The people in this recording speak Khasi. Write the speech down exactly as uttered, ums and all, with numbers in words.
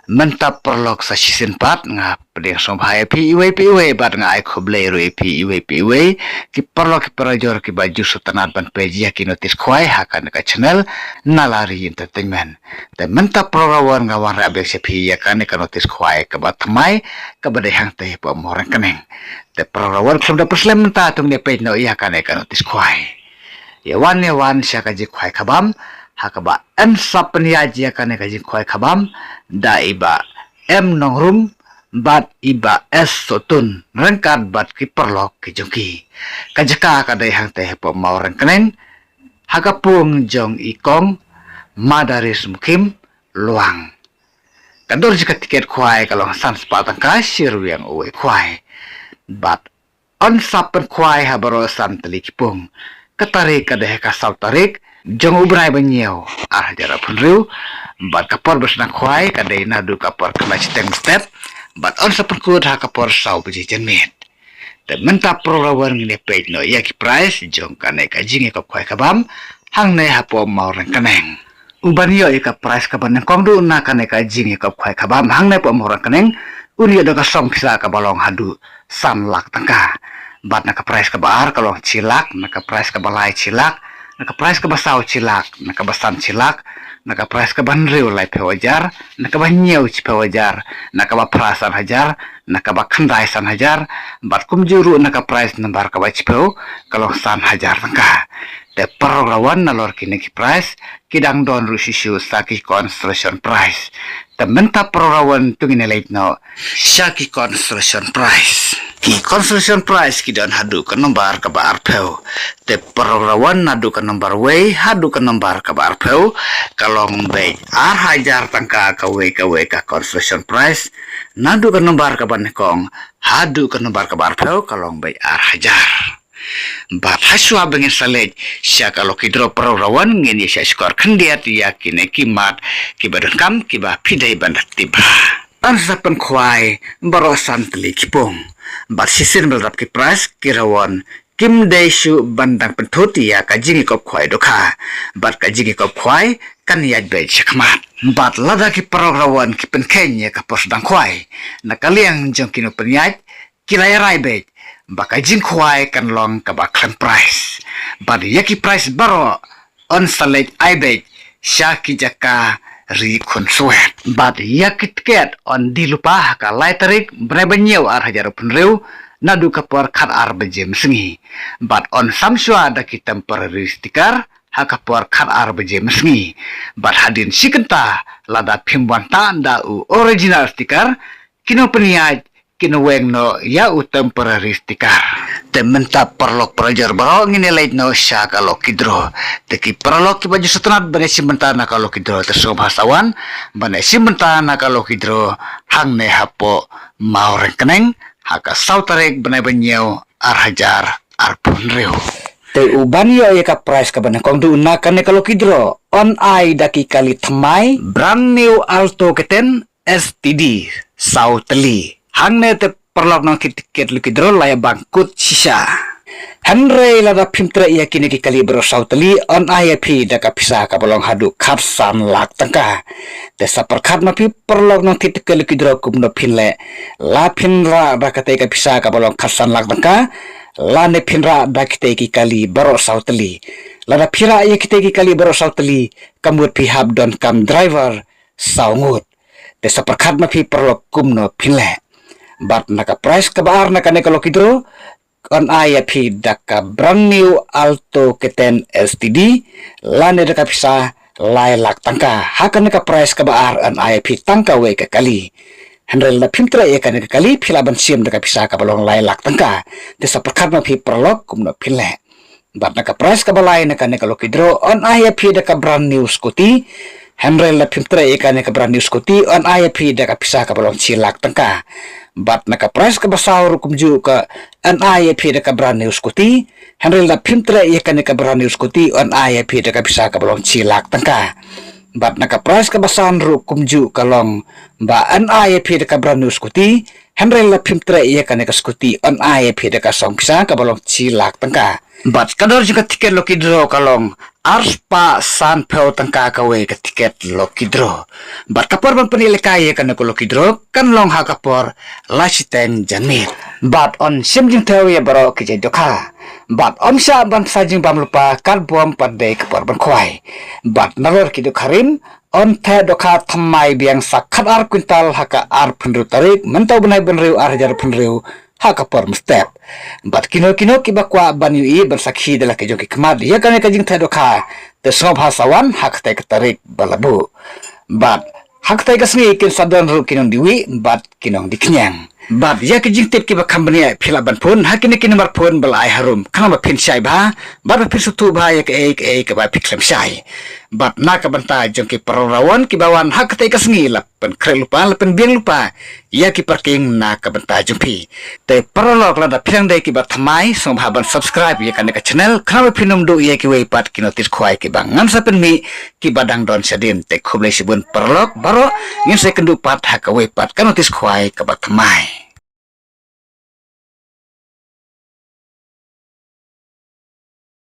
Mynta paralok sa shisien pat nga pdiang sngewbha ïa phi iwei pa iwei bad nga ai khublei ruh ïa phi iwei pa iwei ki paralok ki parajor kiba ju sngewtynnat ban peit ïa ki notis khwai ha kane ka channel Nalari Entertainment. Te mynta paralok nga wanrah biang sha phi ïa kane ka notis khwai kaba thymmai kaba dei hangtei hapoh Mawryngkneng. Te paralok khlem da pyrshah mynta to ngin ïa peit noh ïa kane ka notis khwai. Ïa wan ïa wan sha ka jingkhwai khabam ha kaba yn sa pynïaid ïa kane ka jingkhwai khabam da i Bah M Nongrum bad i Bah S Sohtun ryngkat bad ki paralok ki jong ki. Ka jaka ka dei hangtei hapoh Mawryngkneng ha ka pung jong i Kong Madaris Mukim Luang. Ka dor jong ka tiket khwai ka long san spah tyngka shi ryngwiang uwei khwai. Bad yn sa pynkhwai ha baroh san tylli ki pung. Ka tarik ka dei ha ka saw tarik jong u bnai ba hynñiew ar hajar arphew hynriew. Bad ka por ba sdang khwai ka dei naduh ka por khyndai shiteng mynstep bad yn sa pynkut ha ka por saw baje janmiet. Te mynta paralok ngin ïa peit noh ïa ki prize jong kane ka jingïakop khwai khabam hangne hapoh Mawryngkneng. Uban ïoh ïa ka prize kaba nyngkong duh na kane ka jingïakop khwai khabam hangne hapoh Mawryngkneng un ïoh da ka song pisa kaba long haduh san lak tyngka. Bad na ka prize kaba ar ka long shi lak, na ka prize kaba lai shi lak, na ka prize kaba saw shi lak, na kaba san shi lak, na ka prize kaba hynriew laiphew hajar, na kaba hynñiew shiphew hajar, na kaba phra san hajar, na kaba khyndai san hajar, bad kumjuh ruh na ka prize number kaba shiphew ka long san hajar tyngka. Te paralok nalor kine ki prize ki dang don ruh shisha sa ki consolation prize. Te mynta paralok to ngin ïa leit noh sha ki consolation prize. Ki consolation prize ki don haduh ka number kaba arphew. Te paralok naduh ka number wei haduh ka number kaba arphew ka long beit ar hajar tyngka kawei kawei ka consolation prize. Naduh ka number kaba nyngkong haduh ka number kaba arphew ka long beit ar hajar. Bad hashwa ba ngin sa leit sha ka lucky draw paralok ngin ïa shah shkor khyndiat ïa kine ki mat kiba donkam kiba phi dei ban da tip bha. Yn sa pynkhwai baroh san tylli ki pung. Bad shisien ba la dap ki prize ki rawon kim dei shuh ban dang pynthut ïa ka jingïakop khwai dohkha. Bad ka jingïakop khwai kan ïaid beit shakhmat. Bad lada ki paralok ki pynkheiñ ïa ka por sdang khwai na ka liang jong kino pynïaid ki la ïa rai beit ba ka jingkhwai kan long kaba khlem prize. Bad ïa ki prize baroh yn sa leit ai beit sha ki jaka ri khunswet. Bad ïa ki tiket yn die lypa ha ka lai tarik bnai ba hynñiew ar hajar arphew hynriew naduh ka por khatar baje mynsngi. Bad yn sam shuwa da ki temporary sticker ha ka por khatar baje mynsngi. Bad hadien shi kynta lada phim wan tang da u original sticker kino pynïaid kin weng noh ïa u temporary sticker. Te mynta paralok parajor baroh ngin ïa leit noh sha ka lucky draw. Te ki paralok kiba ju sngewtynnat ban ïashim bynta na ka lucky draw te sngewbha sa wan ban ïashim bynta na ka lucky draw hangne hapoh Mawryngkneng ha ka saw tarik bnai ba hynñiew ar hajar arphew hynriew. Te uban ïoh ïa ka prize kaba nyngkong duh na kane ka lucky draw yn ai da ki kali thymmai brand new Alto K ten S T D saw tylli. Hangne te paralok nongthied tiket lucky draw la ïa bang kut shisha. Hynrei lada phim treh ïa kine ki kali baroh saw tylli yn ai ïa phi da ka pisa kaba long haduh khatsan lak tyngka. Te sa pyrkhat ma phi paralok nongthied tiket lucky draw kumno phin leh. La phin rah da katei ka pisa kaba long khatsan lak tyngka lane phin rah da kitei ki kali baroh saw tylli. Lada phi rah ïa kitei ki kali baroh saw tylli ka mut phi hap donkam driver saw ngut. Te sa pyrkhat ma phi paralok kumno phin leh. Bad na ka prize kaba ar na kane ka lucky draw yn ai ïa phi da ka brand new Alto K ten S T D lane da ka pisa lai lak tyngka. Ha kane ka prize kaba ar yn ai ïa phi tang kawei ka kali. Hynrei lada phim treh ïa kane ka kali phi lah ban shim da ka pisa kaba long lai lak tyngka. Te sa pyrkhat ma phi paralok kumno phin leh. Bad na ka prize kaba lai na kane ka lucky draw yn ai ïa phi da ka brand new scooty. Hynrei lada phim treh ïa kane ka brand new scooty yn ai ïa phi da ka pisa kaba long shi lak tyngka. Bad na ka prize kaba saw ruh kumjuh ka yn ai ïa phi da ka brand new scooty. Hynrei lada phim treh ïa kane ka brand new scooty yn ai ïa phi da ka pisa kaba long shi lak tyngka. Bad na ka prize kaba san ruh kumjuh ka long ba yn ai ïa phi da ka brand new scooty. Hynrei lada phim treh ïa kane ka scooty yn ai ïa phi da ka song pisa kaba long shi lak tyngka. Bad ka dor jong ka tiket lucky draw ka long arspah sanphew tyngka kawei ka tiket lucky draw. Bad ka por ban pynïalehkai ïa kane ka lucky draw kan long ha ka por lai shiteng janmiet. Bad yn shim jingthew ïa baroh ki jait dohkha. Bad ym shah ban sa jingbam lypa katba ym pat dei ka por ban khwai. Bad nalor ki dohkha rim yn theh dohkha thymmai biang sa khatar kwintal ha ka arphew hynriew tarik mynta u bnai ba hynriew ar hajar arphew hynriew ha ka por mynstep. Bad kino kino kiba kwah ban ïohi ban sakhi da la ki jong ki khmat ïa kane ka jingtheh dohkha, te sngewbha sa wan ha katei ka tarik ba la buh. Bad ha katei ka sngi kin sa don ruh ki nongdie wieh bad ki nongdie khñiang. Bad ïa ki jingtip kiba kham bniah phi lah ban phone ha kine ki nambar phone ba la ai harum khnang ba phin shai bha bad ba phin sngewthuh bha ïa kaei kaei kaba phi khlem shai. Bad na ka bynta jong ki paralok kiba wan ha katei ka sngi, la pynkhreh lypa, la pynbiang lypa ïa ki parking na ka bynta jong phi. Te paralok, lada phi dang dei kiba thymmai, sngewbha ban subscribe ïa kane ka channel khnang ba phin ym duh ïa kiwei pat ki notice khwai kiba ngan sa pynmih kiba dang don shadien. Te khublei shibun paralok baroh, ngin sa ïakynduh pat ha kawei pat ka notice khwai kaba thymmai.